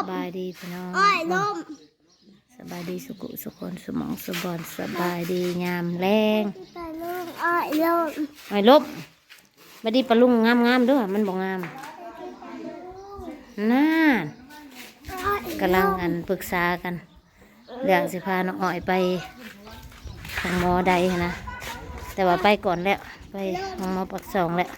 ສະບາຍດີພີ່ນ້ອງ ອ້ອຍລົ້ມ ສະບາຍດີສຸກຸສຸຄົນ ສຸໝ່ອງສຸບ່ອນ ສະບາຍດີຍາມແລງ ປ້າລຸງ ອ້ອຍລົ້ມ ອ້ອຍລົ້ມ ບາດນີ້ປ້າລຸງງາມໆເດີ້ ມັນບໍ່ງາມ ນັ້ນ ອ້ອຍ ກຳລັງ ລົ້ມ ອັນ ປຶກສາກັນ ເລື່ອງຊິພານ້ອງອ້ອຍໄປໂຮງໝໍໃດຫັ້ນນະ ແຕ່ວ່າໄປກ່ອນແລ້ວ ໄປໂຮງໝໍປາກຊ່ອງແລ້ວ.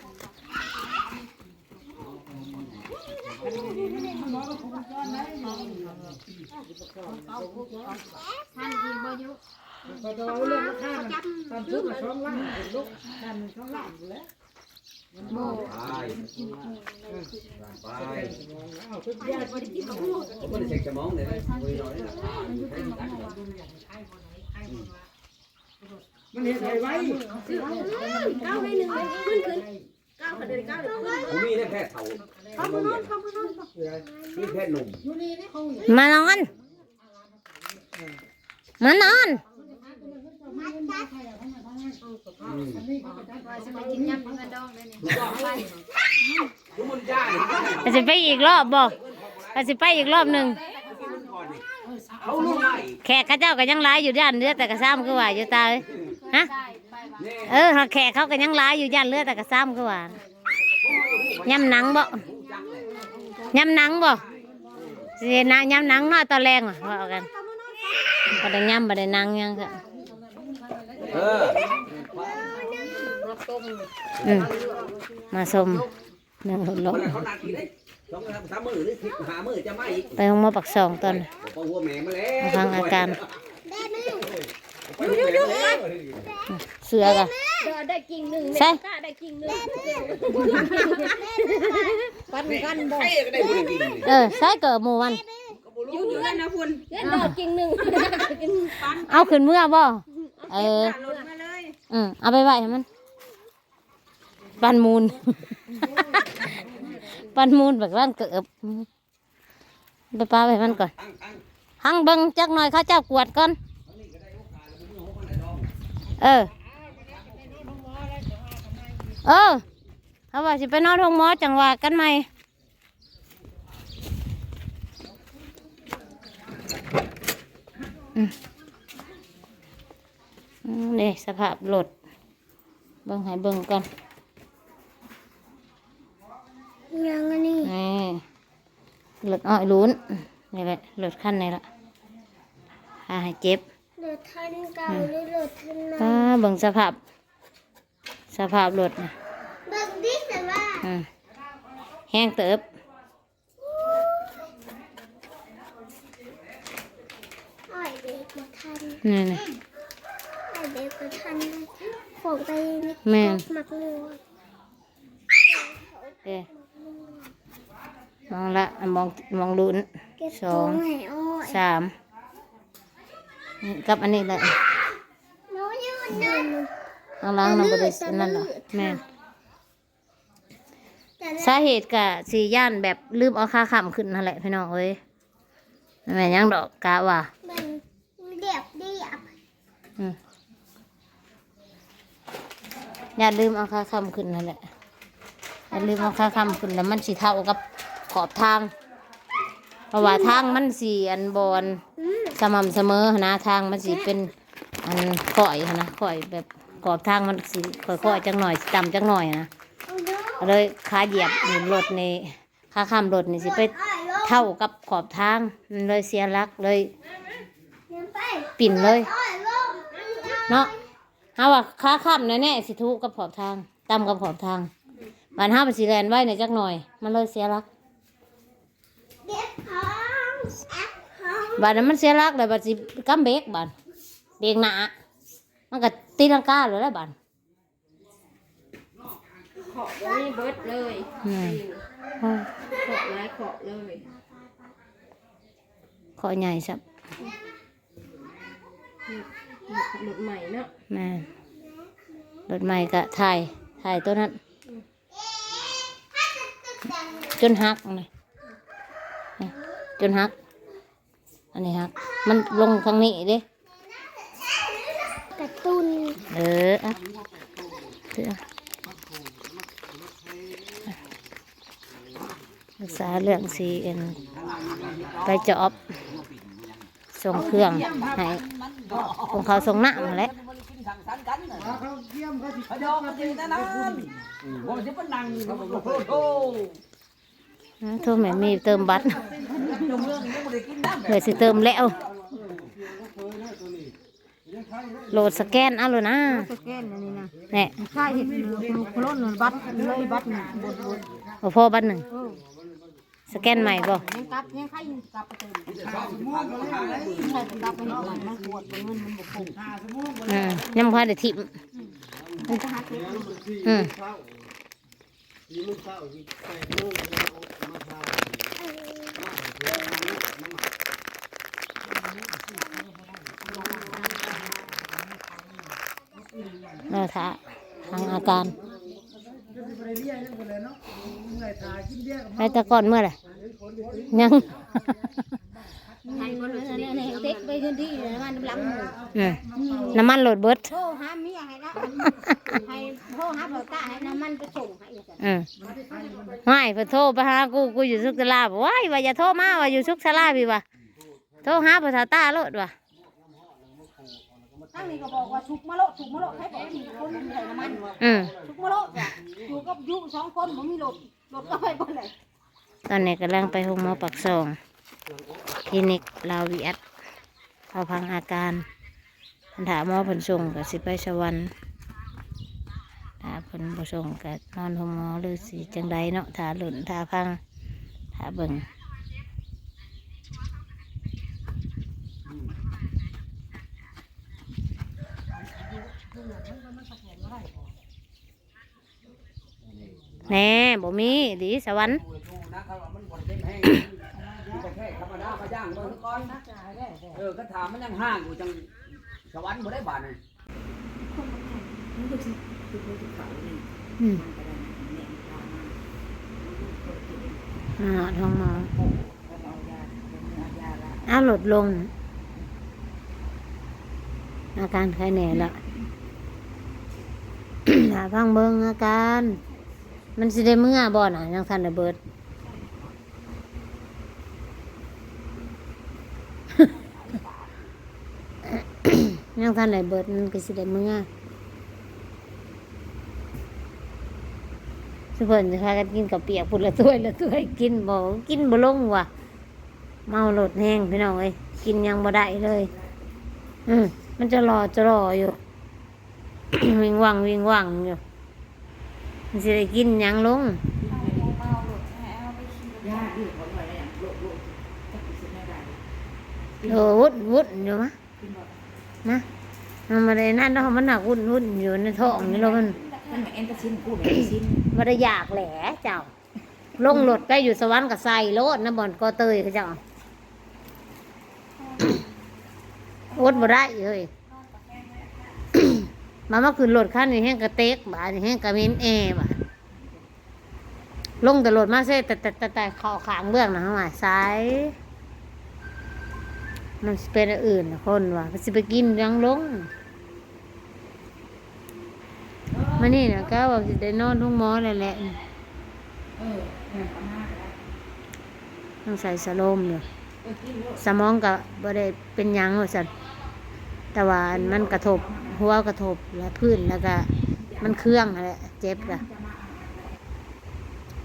ມັນເຮັດໃຫ້ໄວ ເກົ້າໃຫ້ໜຶ່ງ ຂຶ້ນ ຂຶ້ນ ເກົ້າ ເດີນເກົ້າ ຂຶ້ນ ບໍ່ມີແລ້ວແພດເຖົ້າ ເຂົາມານອນ ເຂົາມານອນ ມີແພດໜຸ່ມ ມານອນ ມານອນ ອືມ ວ່າຊິໄປອີກລອບບໍ່ ວ່າຊິໄປອີກລອບໜຶ່ງ ແຂກເຂົາເຈົ້າກໍຍັງຫຼາຍຢູ່ ຢ້ານເຫຼືອແຕ່ກະຊາມ ຄືວ່າຢູ່ຕາເອີຍ ຮະ ເອີ ຫາແຂກເຂົາກໍຍັງຫຼາຍຢູ່ ຢ້ານເຫຼືອແຕ່ກະຊາມ ຄືວ່າ ຍຳໜັງບໍ່ ຍຳໜັງບໍ່ ຊິເຮັດນະ ຍຳໜັງເນາະ ຕອນແລງວ່າ ເວົ້າກັນ ບໍ່ໄດ້ຍຳ ບໍ່ໄດ້ໜັງຫຍັງ ເອີ ອືມ ມາຊົມ ນັ່ງລົດເລາະ ເຂົານັດອີກເດ້ ສອງສາມມື້ ຫຼືສິບຫ້າມື້ຈະມາອີກ ໄປໂຮງໝໍປາກຊ່ອງຕອນ ໄປຫົວແມ່ມາແລ້ວ ມາຟັງອາການ ເສືອກະ ໄດ້ກິ່ງໜຶ່ງ ໃສ່ ໄດ້ກິ່ງໜຶ່ງ ປັນກັນບໍ່ ເອີ ໃສ່ເກີບໝູ່ມັນ ຢູ່ເຮືອນນະພຸ້ນ ເຮືອນດອກກິ່ງໜຶ່ງ ເອົາຂຶ້ນເມືອບໍ່ ເອີ ເອົາໄປໄວ້ໃຫ້ມັນ ປັນມູນ ປັນມູນບັກລ້ານເກີບ ໄປປະໄວ້ມັນກ່ອນ ຟັງເບິ່ງຈັກໜ່ອຍ ເຂົາເຈົ້າກວດກ່ອນ ເອີ ເອີ ເຮົາວ່າຊິໄປນອນໂຮງໝໍ ຈັ່ງວ່າກັນໃໝ່ ອືມ ອືມ ນີ້ສະພາບລົດ ເບິ່ງໃຫ້ເບິ່ງກ່ອນ ຫຍັງອັນນີ້ ນີ້ ລົດອ້ອຍລຸ້ນ ນີ້ແຫຼະ ລົດຄັນນີ້ລະ ພາໃຫ້ເຈັບ ລົດຄັນເກົ່າ ອືມ ຫຼືລົດຄັນໃໝ່ ປ້າ ເບິ່ງສະພາບ ສະພາບລົດນະ ເບິ່ງດິ ແຕ່ວ່າ ອືມ ແຮງເຕີບ ອ້ອຍເບຣກບໍ່ທັນ ນີ້ນະ ອ້ອຍເບຣກບໍ່ທັນ ຂອງໄປ ແມ່ນ ໝາກມ່ວງ ເອີ ມອງລະ ມອງ ມອງລຸ້ນ ເກັບ ສອງ ຂອງໃຫ້ອ້ອຍ ສາມ ນີ້ກັບອັນນີ້ແຫຼະ ຂ້າງຫຼັງນະບໍ່ໄດ້ອັນນັ້ນດອກ ແມ່ນ ສາເຫດກະຊິຢ້ານແບບລືມເອົາຂາຄ້ຳຂຶ້ນຫັ້ນແຫຼະພີ່ນ້ອງເອີຍ ແມ່ນຫຍັງດອກ ກະວ່າ ອືມ ຢ້ານລືມເອົາຂາຄ້ຳຂຶ້ນຫັ້ນແຫຼະ ຢ້ານລືມເອົາຂາຄ້ຳຂຶ້ນ ແລ້ວມັນຊິເທົ່າກັບຂອບທາງ ເພາະວ່າທາງມັນຊິອັນ ບໍ່ອັນ ສະໝ່ຳສະເໝີຫັ້ນນະ ທາງມັນຊິເປັນອັນຄ້ອຍຫັ້ນນະ ຄ້ອຍແບບຂອບທາງມັນຊິຄ້ອຍໆຈັກໜ່ອຍ ຊິຕ່ຳຈັກໜ່ອຍຫັ້ນນະ ກໍເລີຍຂາຢຽບນີ້ລົດນີ້ ຂາຄ້ຳລົດນີ້ຊິໄປເທົ່າກັບຂອບທາງ ມັນເລີຍເສຍຫຼັກ ເລີຍປິ່ນເລີຍເນາະ ເຮົາວ່າຂາຄ້ຳແນ່ໆ ຊິຖືກກັບຂອບທາງ ຕ່ຳກັບຂອບທາງ ບາດເຮົາມັນຊິແລ່ນໄວແດ່ຈັກໜ່ອຍ ມັນເລີຍເສຍຫຼັກ ບາດນັ້ນມັນເສຍຫຼັກແລ້ວ ບາດຊິກຳເບຣກ ບາດເບຣກໜ້າ ມັນກໍຕີລັງກາໂລດແຫຼະບາດ ເຄາະບໍ່ມີເບິດເລີຍ ແມ່ນ ເຄາະຫຼາຍເຄາະເລີຍ ເຄາະໃຫຍ່ຊ້ຳ ລົດ ລົດໃໝ່ເນາະ ແມ່ນ ລົດໃໝ່ກະຖ່າຍ ຖ່າຍໂຕນັ້ນ ຈົນຫັກນີ້ ຈົນຫັກ ອັນນີ້ຫັກ ມັນລົງທາງນີ້ເດ້ ກະຕຸ້ນ ເອີ ອ່ະ ຖືເອົາ ອ່ະ ປຶກສາເລື່ອງຊິ ອັນ ໄປຈອບ ສົ່ງເຄື່ອງໃຫ້ ສົ່ງເຂົ້າສົ່ງນ້ຳຫັ້ນແຫຼະ. ໂທແມ່ມີເຕີມບັດ ເພື່ອຊິເຕີມແລ້ວ ໂຫຼດສະແກນເອົາໂລດນະ. ສະແກນອັນນີ້ນະ ແນ່ ໃຊ້ເຮັດໂຄໂລນບັດເລີຍ ບັດໜຶ່ງ ບໍ່ພໍບັດໜຶ່ງ. ເອີ ສະແກນໃໝ່ບໍ່? ຍັງກັບ ຍັງໃຊ້ກັບໄປເຕີມ ໃຊ້ກັບໄປເຮັດໃໝ່ ມັນກວດເບິ່ງເງິນມັນບໍ່ຄົບ. ອືມ ຍັງບໍ່ທັນໄດ້ຖິ້ມ. ອືມ ລໍຖ້າທາງອາການ ໄປແຕ່ກ່ອນເມື່ອແຫຼະ ຍັງ ໃຫ້ບໍ່ເລີຍ ເຕັກໄປເຮືອນທີ່ ນ້ຳມັນນຳຫຼັງໝູ່. ອືມ ນ້ຳມັນໂຫຼດເບິດ ໂທຫາເມຍໃຫ້ລາວ ໃຫ້ໂທຫາພໍ່ຕາໃຫ້ນ້ຳມັນໄປສົ່ງໃຫ້ວ່າຊັ້ນ. ອືມ ຫ້າຍ ເພິ່ນໂທໄປຫາກູ ກູຢູ່ສຸກສາລາ ໂອ້ຍ ວ່າຢ່າໂທມາ ວ່າຢູ່ສຸກສາລາພີ້ວ່າ ໂທຫາພໍ່ເຖົ້າຕາໂລດວ່າ. ທາງນີ້ກໍບອກວ່າສຸກມາໂລດ ສຸກມາໂລດ ໃຜບອກມີຄົນໃສ່ນ້ຳມັນ. ອືມ ສຸກມາໂລດ ຢູ່ກັບຢູ່ສອງຄົນ ບໍ່ມີລົດ ລົດກໍໄປເບິດແລ້ວ. ຕອນນີ້ກຳລັງໄປໂຮງໝໍປາກຊ່ອງ ຄລີນິກລາວຫວຽດ ເອົາພັງອາການ. ຖ້າໝໍເພິ່ນສົ່ງກໍຊິໄປສະຫວັນ ຖ້າເພິ່ນບໍ່ສົ່ງກໍນອນໂຮງໝໍ ຫຼືຊິຈັ່ງໃດເນາະ. ຖ້າລຸ້ນ ຖ້າຟັງ ຖ້າເບິ່ງ. ແນ່ ບໍ່ມີອີ່ຫຼີສະຫວັນ. ເອີ ຄັນຖາມມັນຍັງຫ້າງຢູ່ ຈັ່ງສະຫວັນບໍ່ໄດ້ບາດນີ້. ອືມ ຮອດໂຮງໝໍ. ເອົາລົດລົງ ອາການໄຄແນ່ລະ ຖ້າຟັງເບິ່ງອາການ ມັນຊິໄດ້ເມືອບໍ່ນະ ຍັງທັນໄດ້ເບິດ ຍັງທັນໄດ້ເບິດ ມັນກໍຊິໄດ້ເມືອ. ຊຸມເພິ່ນຊິພາກັນກິນເຂົ້າປຽກພຸ້ນ ລະຖ້ວຍລະຖ້ວຍ ກິນບໍ່ ກິນບໍ່ລົງວ່າ ເມົາລົດແຮງພີ່ນ້ອງເອີຍ ກິນຫຍັງບໍ່ໄດ້ເລີຍ. ອືມ ມັນຈະລໍຈະລໍຢູ່ ວິງວັງວິງວັງຢູ່ ມັນຊິໄດ້ກິນຫຍັງລົງ. ເອີ ວຸ້ນໆຢູ່ມະ ມະ ມັນບໍ່ໄດ້ນັ້ນດອກ ມັນໜັກວຸ້ນໆຢູ່ໃນທ້ອງນີ້ໂລດ ມັນ ມັນແອນຕາຊິນ ກູແອນຕາຊິນ ບໍ່ໄດ້ຢາກແຫຼະເຈົ້າ. ລົງລົດໄປຢູ່ສະຫວັນກໍໃສ່ໂລດນະ ບ່ອນກໍເຕີຍເຂົາເຈົ້າ ອົດບໍ່ໄດ້ເຮີ້ຍ. ມາ ມາຂຶ້ນລົດຄັນນີ້ແຮງກະເຕັກ ບາດນີ້ແຮງກະເໝັນແອ ບາດ ລົງແຕ່ລົດມາເຊ ແຕ່ ແຕ່ ແຕ່ເຂົ້າຂ້າງເບື້ອງນະ ເຮົາວ່າໃສ ມັນຊິເປັນອັນອື່ນນະ ຄົນວ່າ ມັນຊິໄປກິນຫຍັງລົງ. ມື້ນີ້ນະ ກະວ່າຊິໄດ້ນອນໂຮງໝໍແລ້ວແຫຼະ ເອີ ນອນມາກໍໄດ້ ຍັງໃສ່ສະໂລມຢູ່ ເອີ ກິນໂລດ ສະໝອງກໍບໍ່ໄດ້ເປັນຫຍັງວ່າຊັ້ນ ແຕ່ວ່າອັນມັນກະທົບ ຫົວກະທົບ ແລະພື້ນ ແລ້ວກະມັນເຄືອງຫັ້ນແຫຼະ ເຈັບກະ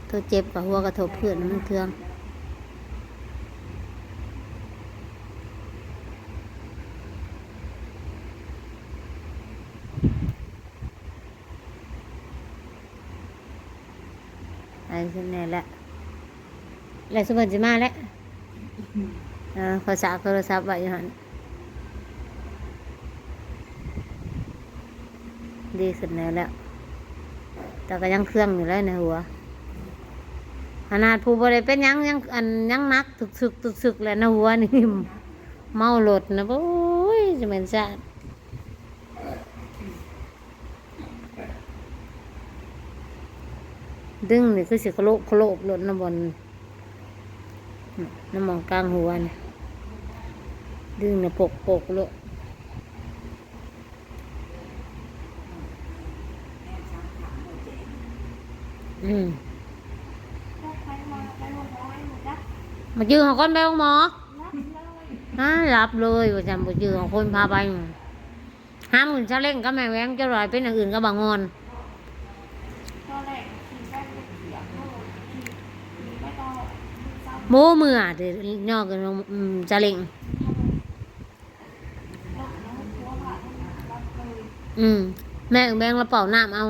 ໂຕເຈັບກໍຫົວກະທົບພື້ນ ມັນເຄືອງ ໄປຂຶ້ນແນ່ແຫຼະ ແລ້ວຊຸມເພິ່ນຊິມາແລ້ວ ເອີ ຂ້ອຍສາກໂທລະສັບໄວ້ຢູ່ຫັ້ນ. ດີຂຶ້ນແດ່ແລ້ວ ແຕ່ກໍຍັງເຄືອງຢູ່ເລີຍໃນຫົວ ຂະໜາດຜູ້ບໍ່ໄດ້ເປັນຫຍັງ ຍັງ ອັນ ຍັງໜັກຕຶກຊຶກຕຶກຊຶກແຫຼະ ໃນຫົວນີ້ ເມົາລົດນະ ໂອ້ຍ ຈະແມ່ນຊາດ. ດຶງນີ້ຄືຊິຂະໂລບຂະໂລບໂລດນະ ບ່ອນ ນະ ໝ່ອງກາງຫົວນີ້ ດຶງນີ້ປົກໆໂລດ. ອືມ ບໍ່ຈື່ເອົາຄົນໄປໂຮງໝໍ? ອ້າ ຫຼັບເລີຍວ່າຊັ້ນ, ບໍ່ຈື່ເອົາຄົນພາໄປ. ຫາມຂຶ້ນຊາເລັງກັບແມ່ແຫວງ ເຈົ້າຫຼາຍເປັນຢ່າງອື່ນກັບບັກງອນ. ໂອ້ ເມື່ອເດ ຍໍຂຶ້ນ ອືມ ຊາເລັງ. ອືມ ແມ່ແຫວງລາວເປົ່ານ້ຳເອົາ.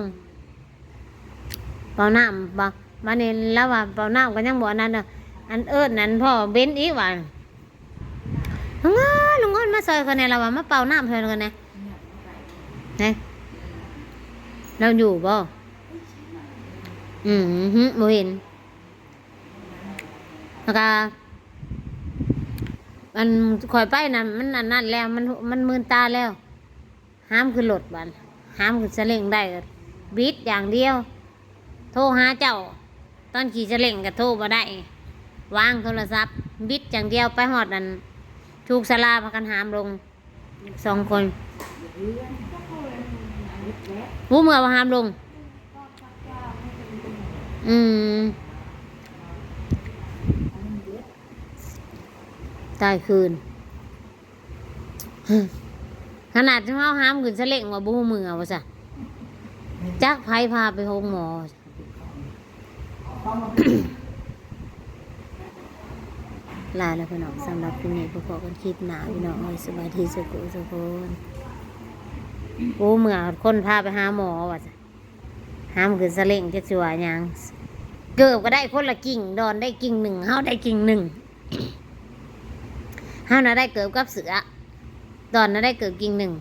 ເປົ່ານ້ຳບໍ່? ບາດນີ້ລາວວ່າເປົ່ານ້ຳກໍຍັງບໍ່ອັນນັ້ນເດີ. ອັນເອີ້ນນັ້ນພໍ່ເບັນອີກວ່າ ລຸງງອນ ລຸງງອນມາຊ່ອຍຂ້ອຍແດ່ ລາວວ່າມາເປົ່ານ້ຳຊ່ອຍຂ້ອຍແດ່. ເນ ລາວຢູ່ບໍ່? ອືມ ບໍ່ເຫັນ. ແລ້ວກະ ອັນຂ້ອຍໄປນັ້ນ ມັນອັນນັ້ນແລ້ວ ມັນ ມັນມື່ນຕາແລ້ວ. ຫາມຂຶ້ນລົດບາດ ຫາມຂຶ້ນຊາເລັງໄດ້ກໍບິດຢ່າງດຽວ. ໂທຫາເຈົ້າ ຕອນຂີ່ຊາເລັງກໍໂທບໍ່ໄດ້ ວາງໂທລະສັບ ບິດຢ່າງດຽວ. ໄປຮອດນັ້ນ ທຸກສາລາພາກັນຫາມລົງ ສອງຄົນ. ຮູ້ເມື່ອວ່າຫາມລົງ. ອືມ ຕາຍຄືນ. ຂະໜາດເຮົາຫາມຂຶ້ນຊາເລັງວ່າບໍ່ຮູ້ເມື່ອວ່າຊັ້ນ. ຈັກໃຜພາໄປໂຮງໝໍ. ຫຼາຍແລ້ວພີ່ນ້ອງ, ສຳລັບຄລິບນີ້ ພໍ້ກັນຄລິບໜ້າພີ່ນ້ອງເອີຍ. ສະບາຍດີສຸຂູສຸຄົນ. ໂອ້ ເມື່ອຄົນພາໄປຫາໝໍວ່າຊັ້ນ. ຫາມຂຶ້ນຊາເລັງ ຈັກຊິວ່າຫຍັງ. ເກີບກໍໄດ້ຄົນລະກິ່ງ, ດອນໄດ້ກິ່ງໜຶ່ງ, ເຮົາໄດ້ກິ່ງໜຶ່ງ. ເຮົານະໄດ້ເກີບກັບເສື້ອ, ດອນນະໄດ້ເກີບກິ່ງໜຶ່ງ.